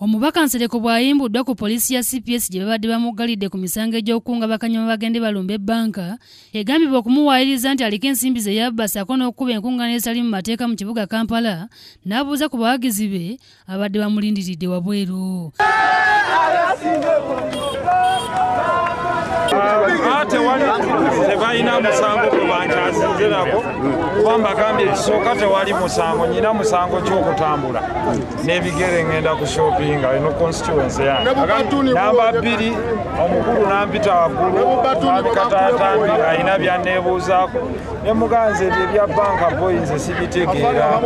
Omubaka Nsereko bw'ayimbuddwa ku poliisi ya CPS gye babadde bamuggalidde ku misango egy'okukunga bakanyama bagende balumbe ebbanka, egambibwa okumuwaayiriza nti aliko ensimbi ze yabba ssaako n'okukuba enkungaana ezitali mu mateeka mu kibuga Kampala, n'abuuza ku bawagizi be abadde bamulindiridde wabweru. Tewali tebalina musango gwe bankyazinze nako kuba mbagambye ekisooka tewali musango, nyina musango ky'okutambula n'ebigere ngenda ku shoppinga eno constituency yange. Namba 2 omukulu n'ampita waggulu abikataatambi alina byanneebuuzaako ne muganzi ebyo ebya banka boy nze sibitegeera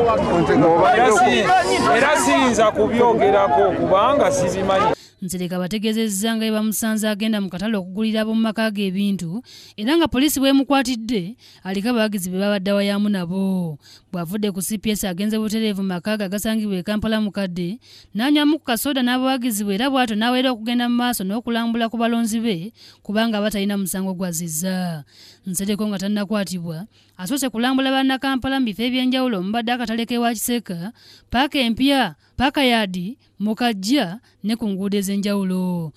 era siyinza kubyogerako kubanga sibimanyi. Nsereko abategeezezza nga bamusanze agenda mu katale okugulira ab'omu maka ge ebintu era nga poliisi bw'emukwatidde aliko abawagizi be babadde awayamu nabo. Bw'avudde ku CPS agenze butereevu mu maka ge agasangibwa e Kampala Mukadde n'anywamu ku kasoda n'abawagizi be era bw'atyo n'awera okugenda mu maaso n'okulambula ku balonzi be kubanga batalina musango gw'azizza. Nsereko nga tannakwatibwa asoose kulambula bannakampala mu bifo eby'enjawulo omubadde akatale k'ewa Kiseka, paaka empya, paaka yaadi, Mukajja ne ku nguudo ez'enjawulo.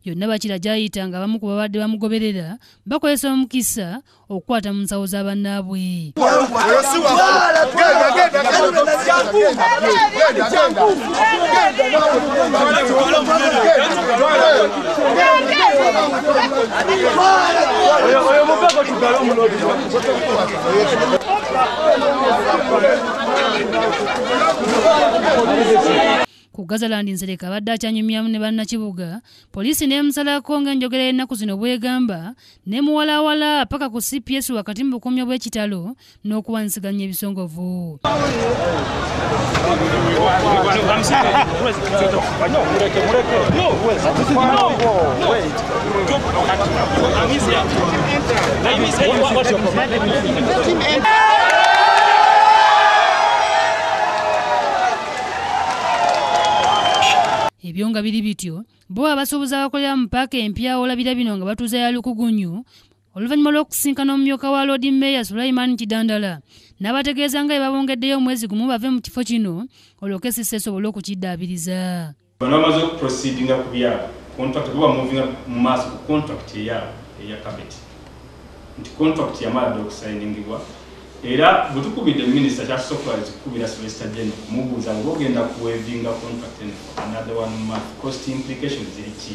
Yonna bakira gy'ayita nga abamu ku babadde bamugoberera bakozesa omukisa okukwata mu nsawo za bannaabwe. Ku Gazaland Nsereko abadde akyanyumyamu ne bannakibuga, poliisi n'emusalako ng'enjogera y'ennaku zino bw'egamba n'emuwalaawala paka ku CPS wakati mu bukuumi bw'ekitalo n'okuwanyisiganya ebisongovu. Ebyo nga biri bityo, bo abasuubuzi abakolera mu paaka empya olabira bino nga batuuza ya lukugunyu oluvannyuma lw'okusinkana omumyuka wa Lord Mayor Sulaiman Kidandala n'abategeeza nga bwe babongeddeyo omwezi gumu bave mu kifo kino olwo KCCA esobole okukiddaabiriza. Bano bamaze okuproceedinga ku byabwe, contract bo bamuvinga mu maaso ku contract eyaabwe eya carpet, nti contract yamala dda okusayiningibwa era bwe tukubidde minisita kyasobola kukubira Solicitor General kumubuuza nga ogenda kuwevinga contract eno for another 1 month, cost implications ziri ki?